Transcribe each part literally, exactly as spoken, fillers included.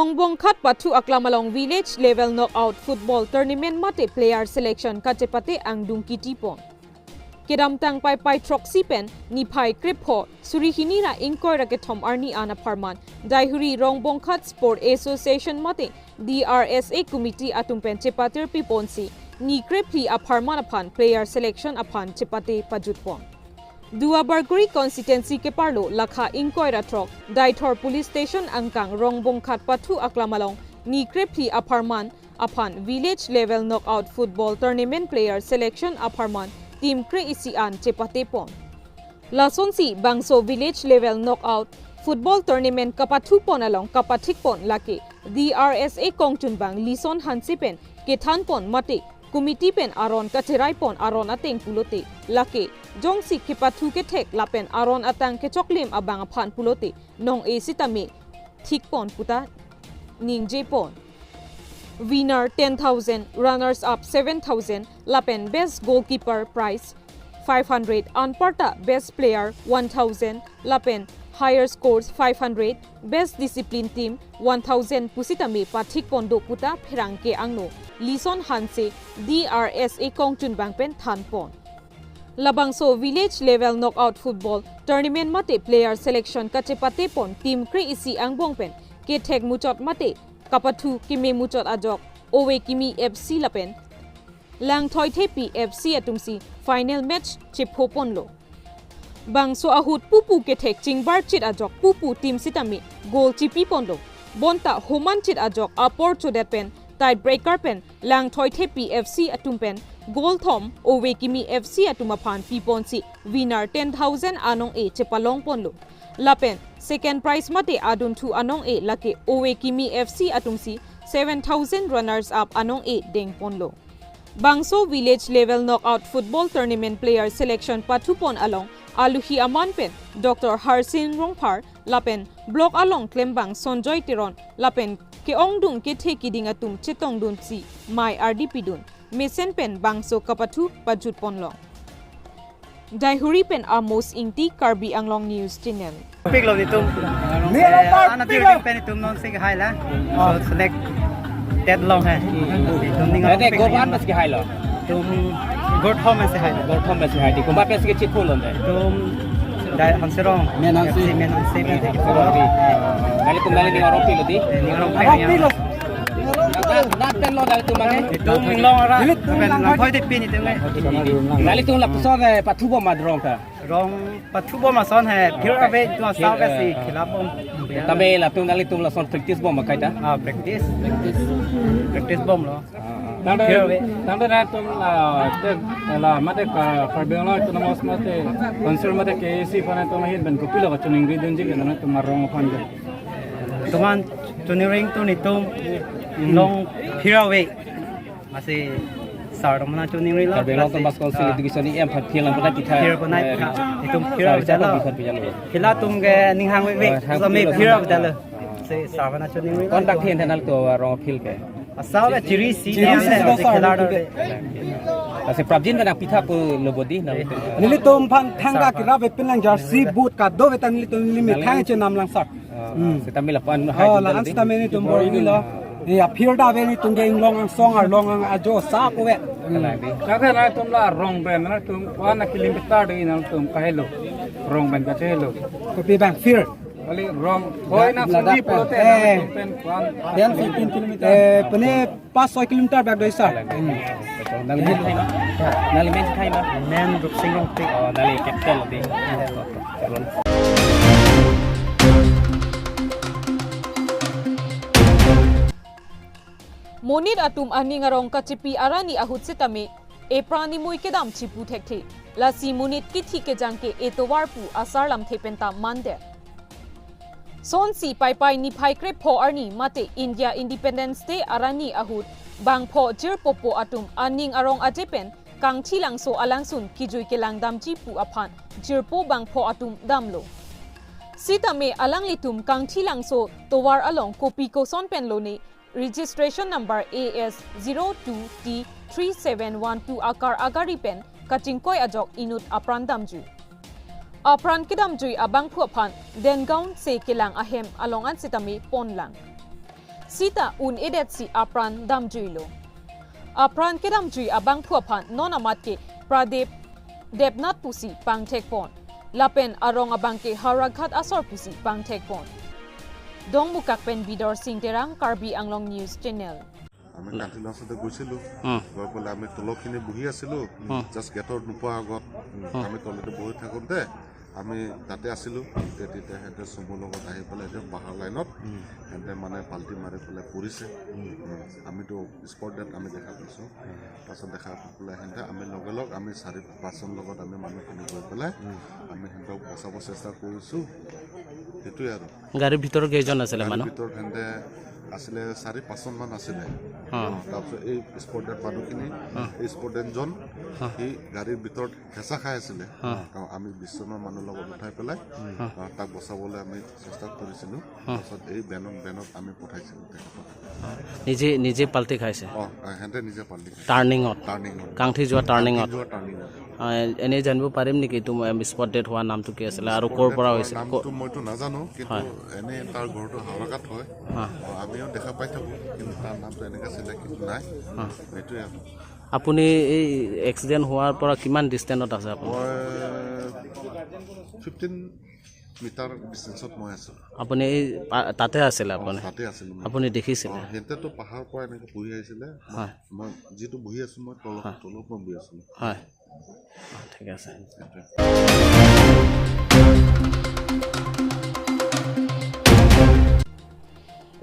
Rongbongkhat pathu aklam along village level knockout football tournament mate player selection kachepate angdung kiti pon. Kedamtang Paipai throksi pen niphai krepho suri hini ra ingkoi ra kethom arni an apharman Daihuri Rongbongkhat Sport Association mate D R S A committee atum pen chepatir piponsi ni krephli apharman aphan player selection aphan chepate pajut pon. Duar Bagori constituency keparlo lakha ingkoi ra throk Deithor police station angkang Rongbongkhat pathu aklam along ni krephli apharman aphan village level knockout football tournament player selection apharman team kre-isi an chepate pon. Lasonsi bangso village level knockout football tournament kapathu pon along kapathik pon lake D R S A kongchunbang Lison Hanse pen kethan pon mate committee pen aron kacherai pon aron ateng pulote, lake jongsi kepathu kethek lapen aron atang kechoklim abang aphan pulote nong-e sitame thik pon puta ningje pon. Winner ten thousand, runners up seven thousand, lapen best goalkeeper prize five hundred, anparta best player one thousand, lapen higher scores five hundred, best discipline team one thousand pusitame pathik pon do puta pherangke angno Lison Hanse D R S A kongchunbang pen than pon. Labangso village level knockout football tournament mate player selection kachepate pon team kre-isi angbong pen kethek muchot mate kapathu keme muchot ajok Ove Kimi F C lapen Langthoi Thepi F C atumsi final match chepho ponlo. Bangso ahut pupu kethek chingbar chit ajok pupu team sitame goal chipi ponlo. Bonta homan chit ajok apor chodet pen tie breaker pen Langthoi Thepi F C atum pen goal thom Ove Kimi F C atum aphan piponsi winner ten thousand anong-e chepalong ponlo. Lapen second prize mate adunthu anong-e lake Ove Kimi F C atumsi seven thousand, runners up anong-e deng ponlo. Bangso village level knockout football tournament player selection pathu pon along aluhi aman pen Doctor Harsing Rongphar lapen block along klembang Sonjoy Teron lapen ke-ongdung kethe kiding atum chetongdunsi mei ardi pidun. Mesen pen bangso kapathu pajut ponlo. Daihuri pen Amos Ingti, Karbi Anglong News Channel. Piklo nitum. Nilo Eh, park ana piklo. Building pen itum non se hai la. Oh. So select that long hai. Itum ning Ade piklo. Govan mas ke hai lo. Itum Gothom se hai. Gothom mas ke hai. Di kumba pes ke chit pon lo de. Itum dai Hanserong. Men Hanse. Si men Hanse. Nali tum nali ning arong pilo di. Eh, ning arong Arong pilo. Pilo. Nat pen lo dali tum mane. Itum Inglong ara. Neli tum Pen lang Langthoi Thepi nitum ngai. Nali tum lapuson eh pathu bom ma rong ta. Rong pathu bom ason hai. Phir ave tu asap si khila bom. Tame latum nali tum lason practice bom ma kaita. Ah, practice. Practice. Practice bom lo. Tangte, Phir ave. Tangte nangtum la, te, la, mate ka, Karbi Anglong Autonomous mate, Council mate K A A C aphan atum ahin pen kopilo kachiningri dunji ke nangtum arong aphan ke. Tuman chiningri tu nitum Inglong phir ave. Masi sar mana chiningri lo. Karbi Anglong Autonomous Council Ah. Education E M aphan phir lang pernah kita. Phir pernah Eh, kita. Itum phir sar ave kita jalo. Aphan phir jalo. Khila atum ke ning hangvek. Oh, hang Sami phir phir ave jalo. Si sar mana chiningri lo. Contact hin thanal to arong phir ke. Asal chiri si Chiri si si si si khela si do. Lasi prapjin kan apitha po lo bodi na. Nelitum aphan thangka Sapa. Kira bepin lang jersey boot kado beta nelitum limit Nali- thang chenam lang sar. Ah, Hmm. Sitame lapu-an Oh, hai la dun an di. Sitame nelitum bor ni lo. Ya phir da ve nelitum ke Inglong angsong arlong ang ajo sa ko ve. Kalang di. Kaka nangtum la rong pen nangtum one kilometer de nangtum kahelo. Rong pen kachelo. Kopi bang phir. Kali rong. Hoi na Ladak sundi pen. Pulote Eh. Nangtum pen one. Yan sa tin kilometer. Eh, pene pas soi kilometer bak doi sa. Nali men thai ma. Nali men thai ma. Men Rupsing Rongpi. Oh, nali captain lo di. Monit atum aning arong kachipi arani ahut sitame epran imui kedam chipu thekthe. Lasi monit kithi kejang ke etovar pu asar lamthe penta mande. Sonsi Paipai niphai krepho arni mate India Independence Day arani ahut bangpho jirpopo atum aning arong aje pen Kangthilangso alangsun kijui kelang damji pu aphan jirpo bangpho atum damlo. Sitame alanglitum Kangthilangso tovar along kopi koson pen lone registration number A S zero two T three seven one two akar agari pen kachingkoi ajok inut apran damjui. Apran kedamjui abangphu aphan Dengaon se kelang ahem along an sitame ponlang. sita un-edetsi apran damjuilo. Apran kedamjui abangphu aphan non amat ke Pradip Debnath pusi pangthekpon. Lapen arong abang ke Howraghat asor pusi pangthekpon. Dongmukak pen Bidor Sing Terang, Karbi Anglong News Channel. আমি কান্থিলাংচতে গৈছিলোঁ। হুম। গৈ পেলাই আমি তলৰখিনি বহি আছিলোঁ। হুম। জাষ্ট গেটৰ নোপোৱাৰ আগত হুম। আমি তলতে বহি থাকোঁতে আমি তাতে আছিলোঁ। তেতিয়া, তেতিয়া সিহঁতে চুমুৰ লগত আহি পেলাই এতিয়া বাহাৰ লাইনত হুম। সিহঁতে মানে পাল্টি মাৰি পেলাই পৰিছে। হুম। হুম। আমিতো স্পট ডেড আমি দেখা পাইছোঁ। হুম। তাৰপিছত দেখা পেলাই সিহঁতে আমি লগে লগ আমি চাৰি পাঁচজন লগত আমি মানুহখিনি গৈ পেলাই হুম। আমি সিহঁতক বচাব চেষ্টা কৰিছোঁ। সেইটোৱে আৰু। গাড়ীৰ ভিতৰত কেইজন আছিলে গাড়ীৰ মানুহ? ভিতৰত সিহঁতে আছিলে চাৰি পাঁচজন মান আছিলে। অ। তাৰপিছত এই স্পট ডেড মানুহখিনি, অ। এই স্পট ডেডজন অ। সি গাড়ীৰ ভিতৰত হেঁচা খাই আছিলে। অ। কাৰণ আমি বিশ জনৰ মানুহ লগত উঠাই পেলাই অ। আহ, তাক বচাবলৈ আমি চেষ্টা কৰিছিলোঁ। অ। তাৰপিছত এই ভেনত, ভেনত আমি পঠাইছিলোঁ তেখেতক। নিজে, নিজে পাল্টি খাইছে? অ, সিহঁতে নিজে পাল্টি খাইছে। টাৰ্ণিঙত? টাৰ্ণিঙত। কাংথি যোৱা টাৰ্ণিঙত? কাংথি যোৱা টাৰ্ণিঙত। অ, এ-, এনেই জানিব পাৰিম নেকি, এইটো, এম, স্পট ডেড হোৱা নামটো কি আছিলে আৰু ক'ৰ পৰা স্পট ডেড হোৱা হৈছে? নামটো ক'ৰ মইতো নাজানো, কিন্তু হয়। এনে তাৰ ঘৰটো হাওৰাঘাট হয়। হয়। অ, আমিও দেখা পাই থাকোঁ, কিন্তু তাৰ নামটো এনেকে চিনাকি নাই। হয়। সেইটোৱে আৰু। আপুনি এই এক্সিডেণ্ট হোৱাৰ পৰা কিমান ডিষ্টেঞ্চত আছে আপুনি? মই ফিফটিন মিটাৰ ডিষ্টেঞ্চত মই আছোঁ। আপুনি এই পা-, তাতে আছিলে অ, আপুনি? তাতে আছিলোঁ মই। আপুনি দেখিছিলে? অ, সিহঁতেতো পাহাৰৰ পৰা এনেকে বহি আহিছিলে। মই, হয়। মই যিটো বহি আছোঁ, মই তলত, হয়। তলত মই বহি আছিলোঁ। হয়। অ, ঠিক আছে।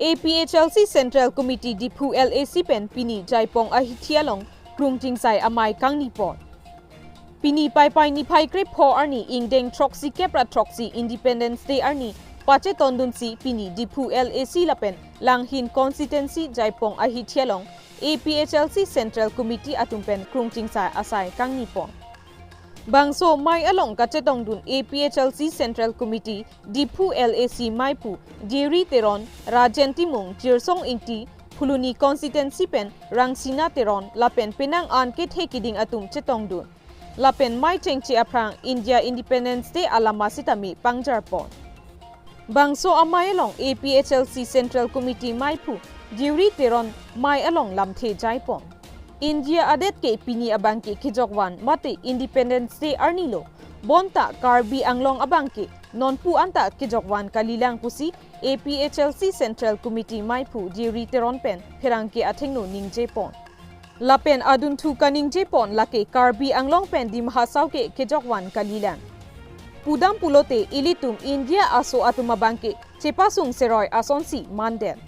A P H L C Central Committee Diphu L A C pen pini Jaipong ahithi along krungtingsai amei kangnipon. Pini Paipai niphai krepho arni ingdeng throksi kep ra throksi Independence Day arni pachetondunsi pini Diphu L A C lapen Langhin constituency Jaipong ahithi along A P H L C Central Committee atum pen krungtingsai asai kangnipon. Bangso amei along kachetongdun A P H L C Central Committee Diphu L A C meiphu Deuri Teron, Rajen Timung, Jirsong Ingti, Phuloni constituency pen Rangsina Teron lapen penang an kethe kiding atum chetongdun. Lapen mei chengche aphrang India Independence Day alama sitame pangjarpon. Bangso amei along A P H L C Central Committee meiphu Deuri Teron mei along lamthe jaipon. India adet ke pini abang ke kejokvan mate Independence Day arni lo. Bonta Karbi Anglong abang ke nonpu anta kejokvan kalilang pusi A P H L C Central Committee meiphu Deuri Teron pen pherangke athengno ningjepon. Lapen adunthu kaningjepon lake Karbi Anglong pen Dima Hasao ke kejokvan kalilang. Pudam pulote ilitum India aso atum abang ke chepasung seroi asonsi manden.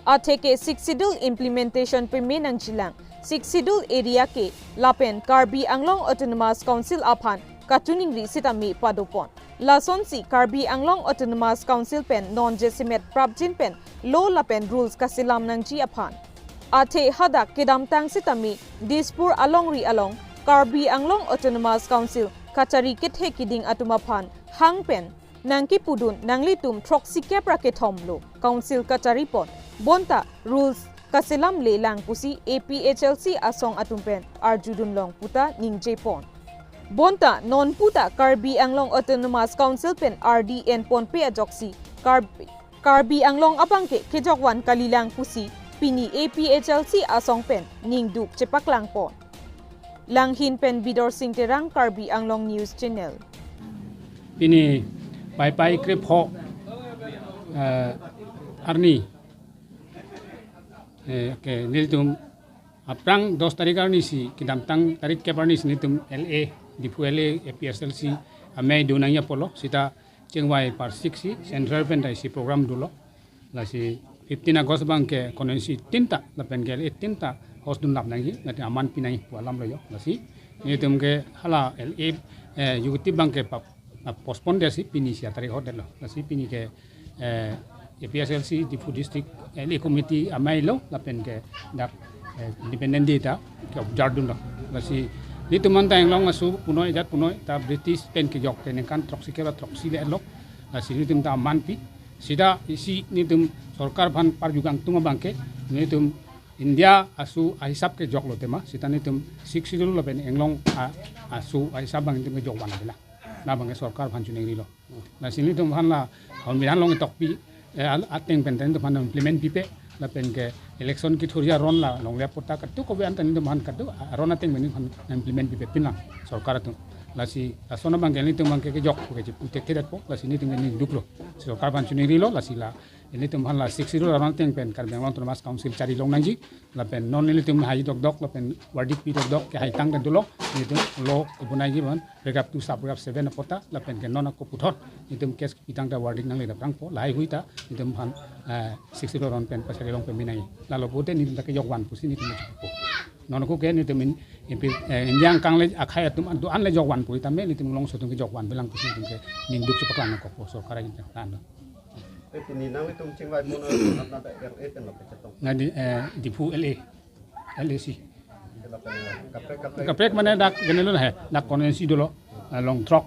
Atheke Sixth Schedule implementation peme nangjilang, Sixth Schedule area ke lapen Karbi Anglong Autonomous Council aphan kachiningri sitame padopon. Lasonsi Karbi Anglong Autonomous Council pen non jasemet prapjin pen law lapen rules kaselam nangji aphan. Athe hadak kedamtang sitame Dispur alongri along Karbi Anglong Autonomous Council kachari kethe kiding atum aphan hang pen nangkipudun nanglitum throksi kep ra kethom lo Council kacharipon, bonta rules kaselam lelang pusi A P H L C asong atum pen arjudun long puta ningjepon. Bonta nonputa Karbi Anglong Autonomous Council pen R D enponpe ajoksi Karbi, Karbi Anglong abang ke kejokvan kalilang pusi pini A P H L C asong pen ningduk chepaklangpon. Langhin pen Bidor Sing Terang, Karbi Anglong News Channel. Pini Paipai krepho, eh, arni, eh, ke nelitum aphrang dos tarik arnisi, kedamtang tarik kep arnisi nelitum L A, Diphu L A, A P H L C amei do nangji apotlo, sita chingvai parsiksi Central pen ta isi program dolo. Lasi fifteen August abang ke constituency tinta lapen ke L A tinta hostdun lap nangji, lati aman pi nangji pu alam lo jo. Lasi nelitum ke hala L A, eh, executive abang ke pap-, pap-, postpone detsi pini isi atarik hot detlo. Lasi pini ke, eh, A P H L C Diphu District L A Committee amei lo lapen ke dak, eh, Independent Day ta ke observe dunlo. Lasi nelitum anta Anglong aso punoi, ajat punoi ta British pen kejok ke ningkan throksi kep ra throksi le lo. Lasi nelitum ta aman pi. Sita isi nelitum sorkar aphan parju kangtung abang ke nelitum India aso ahisap kejoklo tema. Sita nelitum Sixth Schedule lapen Anglong a-, aso ahisap abang nelitum kejokvan abila. La abang ke sorkar aphan chiningrilo. Lasi nelitum aphan la Songbidhan along tokpi, eh, al-, ateng pen nelitum aphan implement pipe. lapen ke election kethurji aron la longle apot ta kadokave an ta nelitum aphan kadokave aron ateng pen nelitum aphan implement pipe pinlang sorkar atum. Lasi lason abang ke nelitum abang ke kejok ke chipu tek thedet po, lasi nelitum ke ningduklo. Sorkar aphan chiningrilo, lasi la nelitum aphan la Sixth Schedule aron ateng pen Karbi Anglong Autonomous Council chari long nangji, lapen non nelitum hai dokdok lapen verdict pi dokdok ke hai tang ta dolo, nelitum law bonaiji aphan paragraph two sub paragraph seven apot ta lapen ke non ako puthot nelitum case pi tang ta verdict nangledap tangpo, lahai hui ta nelitum aphan, eh, Sixth Schedule aron pen pachari long pen mi nangji. Lalo pute nelitum ta kejok van pusi nelitum chipupo. Non ako ke nelitum in, in, eh, India angkang le akhei atum an do-an le jok van pu tame nelitum Longso atum kejok van belang pusi nelitum ke ningduk chepaklang nangkokpo sorkar ahin pen. Ante pini nanglitum chingvai pon aphan na dak R A pen lo kachetong. Nadi, eh, Diphu L A, L A C. Ante lapen kaprek kaprek. Kaprek mane dak genelo he, dak constituency dolo, eh, Longthrok,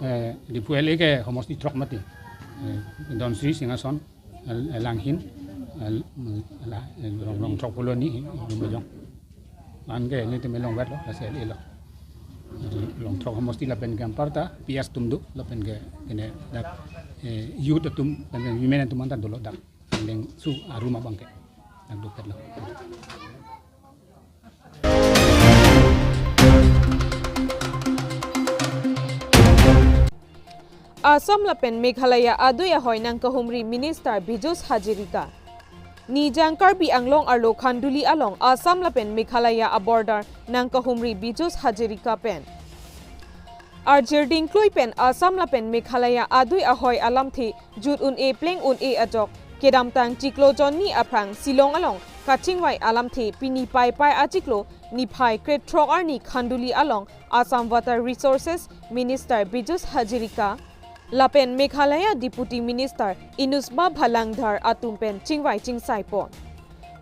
eh, Diphu L A ke homosti throk mati. Eh, Donsri, Singhason, eh, Langhin, eh, la, eh, Long, Longthrok Colony, Lumbajong. Anke nelitum Longvet lo, lasi L A lo. Longthrok homosti lapen ke anparta P S atum do, lapen ke kene dak, eh, youth atum, lapen women atum anta dolo dak. Dengsu arum abang ke. Dak dopet lo. Assam lapen Meghalaya adui ahoi nangkahumri Minister Piyush Hazarika. Nijang Karbi Anglong arlo Khanduli along Assam lapen Meghalaya a-border nangkahumri Piyush Hazarika pen. Arjir dingklui pen Assam lapen Meghalaya adui ahoi alamthe jut un-e pleng un-e ajok kedamtang chiklo jonni aphrang Shillong along kachingvai alamthe pini Paipai achiklo niphai krethrok arni Khanduli along Assam Water Resources Minister Piyush Hazarika lapen Meghalaya Deputy Minister Inusma Bhallangdhar atum pen chingvai chingsai pon.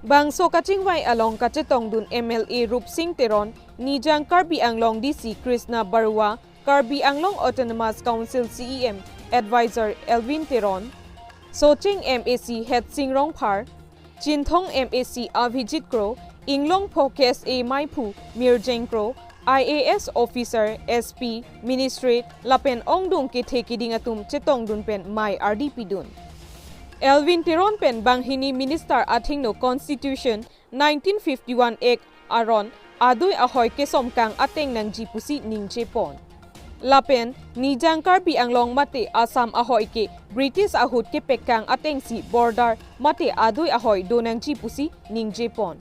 Bangso kachingvai along kachetongdun M L A Rupsing Teron, Nijang Karbi Anglong D C Krishna Baruah, Karbi Anglong Autonomous Council C E M Advisor Elwin Teron, Socheng M A C Headsing Rongphar, Chinthong M A C Abhijit Kro, Inglongpho K S A Meiphu Mirjeng Kro, I A S officer, S P, ministry lapen ongdung kethe kiding atum chetongdun pen mei ardi pidun. Elwin Teron pen banghini minister athengno Constitution nineteen fifty-one Act aron adui ahoi kesom kang ateng nangji pusi ningje pon. Lapen Nijang Karbi Anglong mate Assam ahoi ke British ahut kepekang atengsi border mate adui ahoi do nangji pusi ningje pon.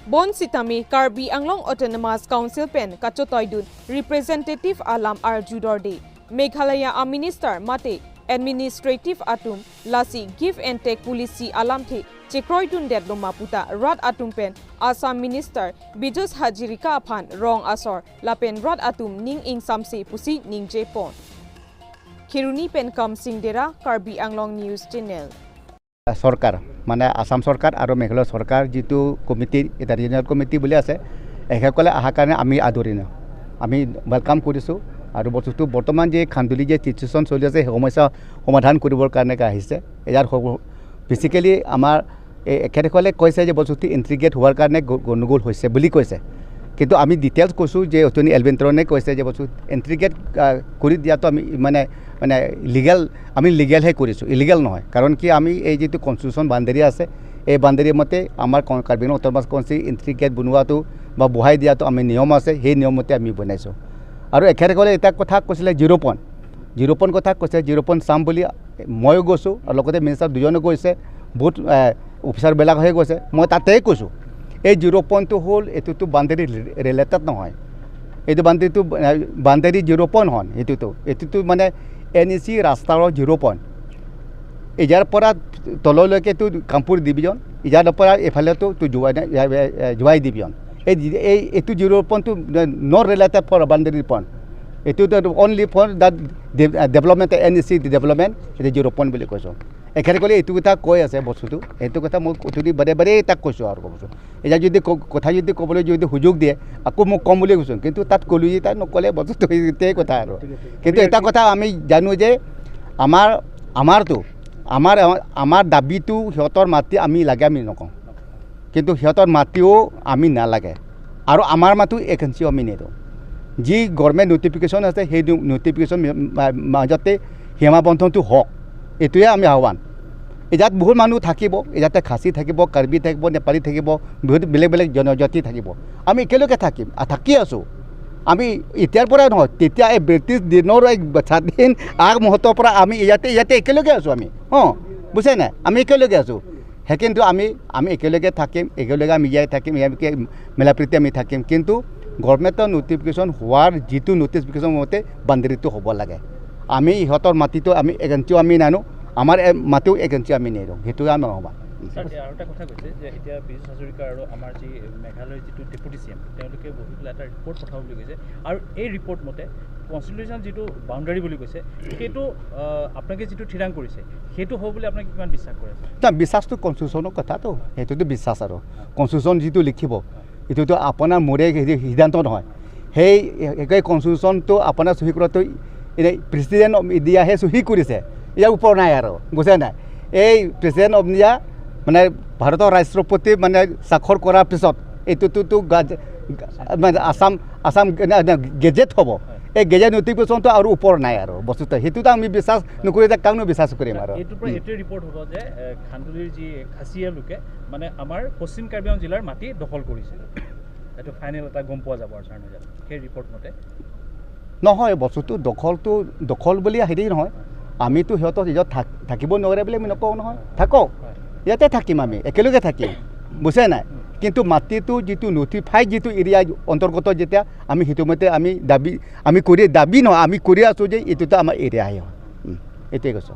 Bonsitame Karbi Anglong Autonomous Council pen kachotoidun representative alam arjudorde Meghalaya a-minister mate administrative atum lasi give and take policy alamthe chekroidundet loma puta rat atum pen Assam Minister Piyush Hazarika aphan rong asor lapen rat atum ning ingsamse pusi ningje pon. Kheroni pen Kamsing Dera, Karbi Anglong News Channel. চৰকাৰ, মানে আছাম চৰকাৰ আৰু মেঘালয় চৰকাৰ যিটো কমিটি, এটা regional committee বুলি আছে, এখেতসকলে অহাৰ কাৰণে আমি আদৰণীয়, আমি ৱেলকাম কৰিছোঁ। আৰু বস্তুটো বৰ্তমান যে খান্দুলি যে চিটুৱেশ্যন চলি আছে, সেই সমস্যা সমাধান কৰিবৰ কাৰণে আহিছে। ইয়াৰ বেচিকেলি আমাৰ এই এখেতসকলে কৈছে যে বস্তুটো ইণ্টিগ্ৰেট হোৱাৰ কাৰণে গ-, গণ্ডগোল হৈছে বুলি কৈছে, কিন্তু আমি ডিটেইলছ কৈছোঁ যে অথনি এলভিন তেৰণে কৈছে যে বস্তু ইণ্টিগ্ৰেট, আহ, কৰি দিয়াটো আমি মানে, মানে লিগেল, আমি লিগেলহে কৰিছোঁ, ইলিগেল নহয়। কাৰণ কি, আমি এই যিটো কনষ্টিটিউশ্যন বাউণ্ডেৰী আছে, এই বাউণ্ডেৰী মতে আমাৰ ক-, কাৰ্বি আংলং অট'নমাছ কাউন্সিল ইণ্টিগ্ৰেট বনোৱাটো বা বঢ়াই দিয়াটো আমি নিয়ম আছে, সেই নিয়ম মতে আমি বনাইছোঁ। আৰু এখেতসকলে এটা কথা কৈছিলে, জিৰ' পইণ্ট, জিৰ' পইণ্ট কথা কৈছে, জিৰ' পইণ্ট চাম বুলি ময়ো গৈছোঁ আৰু লগতে মিনিষ্টাৰ দুজনো গৈছে, বহুত, এ, অফিচাৰবিলাক হৈ গৈছে। মই তাতেই কৈছোঁ, এই জিৰ' পইণ্টটো হ'ল, এইটোতো বাউণ্ডেৰী ৰিলেটেড নহয়, এইটো বাউণ্ডেৰীটো, এ, বাউণ্ডেৰী জিৰ' পইণ্ট হন, এইটোতো, এইটোতো মানে এন ই চি ৰাস্তাৰ জিৰ' পইণ্ট। ইয়াৰ পৰা তললৈকেতো কামপুৰ ডিভিজন, ইয়াৰ পৰা এইফালেতো তো জোৱাই, এ, এ, এ, জোৱাই ডিভিজন। এই, এই, এইটো জিৰ' পইণ্টটো not related for boundary point, এইটো only for the development, N E C development, এইটো জিৰ' পইণ্ট বুলি কৈছোঁ। এখেতসকলে এইটো কথা কৈ আছে বস্তুটো, এইটো কথা মই অথনি বাৰে বাৰে তাক কৈছোঁ আৰু কৈছোঁ। এতিয়া যদি ক-, কথা যদি ক'বলৈ যদি সুযোগ দিয়ে, আকৌ মোক ক'ম বুলি কৈছোঁ, কিন্তু তাত ক'লোঁ যে তাই নক'লে বস্তুটো সেইটোৱে কথা আৰু। কিন্তু এটা কথা আমি জানো যে আমাৰ, আমাৰতো, আমাৰ, আমাৰ দাবীটো সিহঁতৰ মাটি আমি লাগে আমি নকওঁ, কিন্তু সিহঁতৰ মাটিও আমি নালাগে আৰু আমাৰ মাটিও একেঞ্চিও আমি নিদিওঁ। যি গভৰ্ণমেণ্ট নটিফিকেশ্যন আছে, সেই নটিফিকেশ্যন মাজতে সীমাবন্ধনটো হওক, এইটোৱে আমি আহ্বান। ইয়াত বহুত মানুহ থাকিব, ইয়াতে খাচী থাকিব, কাৰ্বি থাকিব, নেপালী থাকিব, বহুত বেলেগ বেলেগ জনজাতি থাকিব। আমি একেলগে থাকিম, আ, থাকি আছোঁ। আমি এতিয়াৰ পৰাই নহয়, তেতিয়া এই ব্ৰিটিছ দিনৰ এক স্বাধীন আগমুহূৰ্তৰ পৰা আমি ইয়াতে, ইয়াতে একেলগে আছোঁ আমি। অ, বুজিছে নাই? আমি একেলগে আছোঁ। সেই কিন্তু আমি, আমি একেলগে থাকিম, একেলগে আমি জীয়াই থাকিম, ইয়াকে মিলাপ্ৰীতি আমি থাকিম। কিন্তু গভৰ্ণমেণ্টৰ নটিফিকেশ্যন হোৱাৰ যিটো নটিফিকেশ্যন মতে বাউণ্ডেৰীটো হ'ব লাগে। আমি ইহঁতৰ মাটিটো আমি এক ইঞ্চিও আমি নানো, আমাৰ এ-, মাটিও এক ইঞ্চিও আমি নেৰোঁ, সেইটোৱে আমাৰ আহ্বান। ছাৰ, আৰু এটা কথা কৈছে যে এতিয়া বিজু হাজৰিকা আৰু আমাৰ যি মেঘালয়ৰ যিটো ডেপুটি চি এম, তেওঁলোকে বহি পেলাই এটা ৰিপৰ্ট পঠাব বুলি কৈছে। আৰু এই ৰিপৰ্ট মতে কনষ্টিটিউশ্যন যিটো বাউণ্ডেৰী বুলি কৈছে, সেইটো, আহ, আপোনালোকে যিটো থিৰাং কৰিছে, সেইটো হ'ব বুলি আপোনালোকে কিমান বিশ্বাস কৰে? না, বিশ্বাসটো কনষ্টিটিউশ্যনৰ কথাটো, সেইটোতো বিশ্বাস আৰু। কনষ্টিটিউশ্যন যিটো লিখিব, এইটোতো আপোনাৰ মোৰে হেৰি সিদ্ধান্ত নহয়। সেই একে কনষ্টিটিউশ্যনটো আপোনাৰ চহী কৰাটো এনেই প্ৰেচিডেণ্ট অফ ইণ্ডিয়াহে চহী কৰিছে, ইয়াৰ ওপৰত নাই আৰু, বুজে নাই? এই প্ৰেচিডেণ্ট অফ ইণ্ডিয়া মানে ভাৰতৰ ৰাষ্ট্ৰপতি মানে স্বাক্ষৰ কৰাৰ পিছত এইটোতো গাজ-, মানে আছাম, আছাম গেজেট হ'ব। এই গেজেট নটিফিকেশ্যনটো আৰু ওপৰত নাই আৰু বস্তুটো। সেইটোতো আমি বিশ্বাস নকৰি এতিয়া কাকনো বিশ্বাস কৰিম আৰু? এইটোৰ পৰা এইটোৱে ৰিপৰ্ট হ'ব যে, এ, খান্দুলিৰ যি খাচীয়া লোকে মানে আমাৰ পশ্চিম কাৰ্বি আংলং জিলাৰ মাটি দখল কৰিছে। এইটো ফাইনেল এটা গম পোৱা যাব আৰু ছাৰ, নহয় জানো? সেই ৰিপৰ্ট মতে। নহয়, বস্তুটো দখলটো দখল বুলি হেৰি নহয়। আমিতো সিহঁতৰ নিজত থাক-, থাকিব নোৱাৰে বুলি আমি নকওঁ নহয়। থাকক, ইয়াতে থাকিম আমি, একেলগে থাকিম, বুজে নাই? কিন্তু মাটিটো যিটো নটিফাইড যিটো এৰিয়া অন্তৰ্গত যেতিয়া আমি সেইটো মতে আমি দাবী, আমি কৰি দাবী নহয়, আমি কৰি আছোঁ যে এইটোতো আমাৰ এৰিয়াহে হয়। উম, এইটোৱে কৈছোঁ।